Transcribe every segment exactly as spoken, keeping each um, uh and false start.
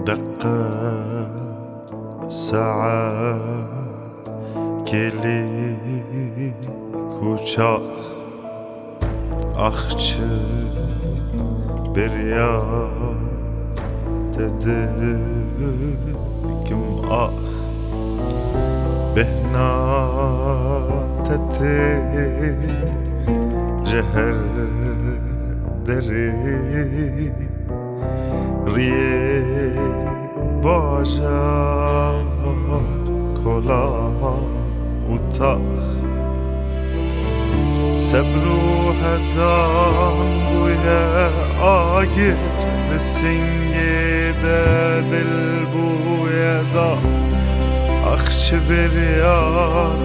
Deqe, saet, kêlîk û çax. Ax çi bêriya te dikim ax. Bêhna te tê ji her derê. Riyên bajar, kolan û tax. Sebr û hedan bûye agir, di singê de dil bûye dax. Ax çi bêriya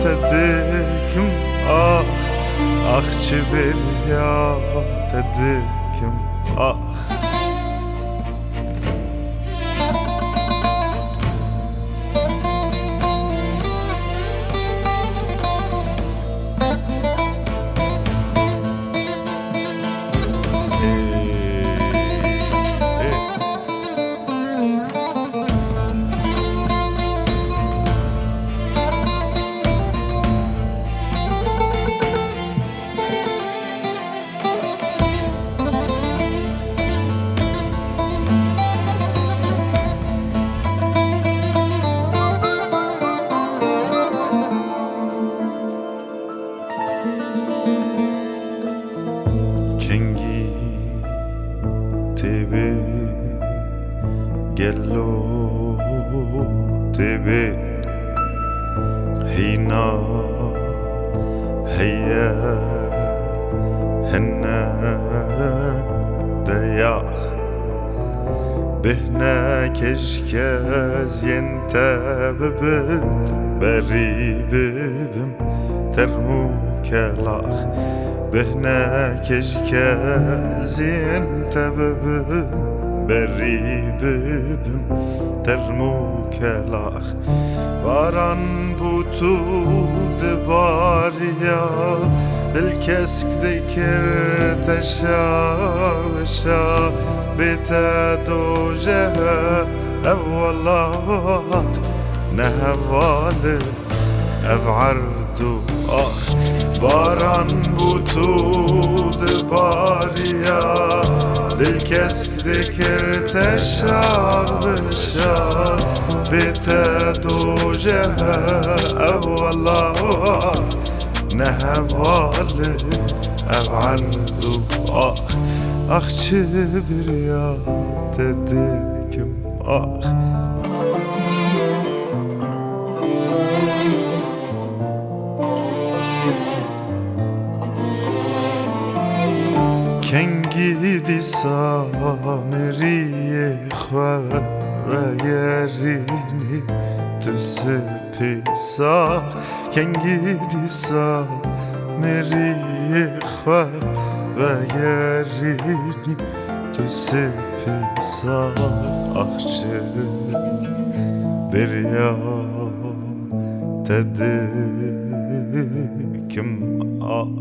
te dikim ax. Ax çi bêriya te dikim ax. Kengî tê bê, gelo tê bê, hîna heye hene de yax. Bêhne keşke ez yên te bibim, berî bibim term û kelax. Bêhne keşke ez yên te bibim, berî bibim term û kelax. Baran bû tu dibariya, dil kesk dikir teşa weşa, bê te dojehe ev welat, ne heval e ev erd û ax. Baran bû tu dibariya, dil kesk dikir teşa weşa, bê te dojehe ev welat, ne heval e ev erd û ax. Ax çi bêriya te dikim ax. Kengî dîsa mêriyê xwe vegerînî tu spî sax. Kengî dîsa mêriyê xwe vegerînî tu spî sax. Ax çi bêriya te dikim ax.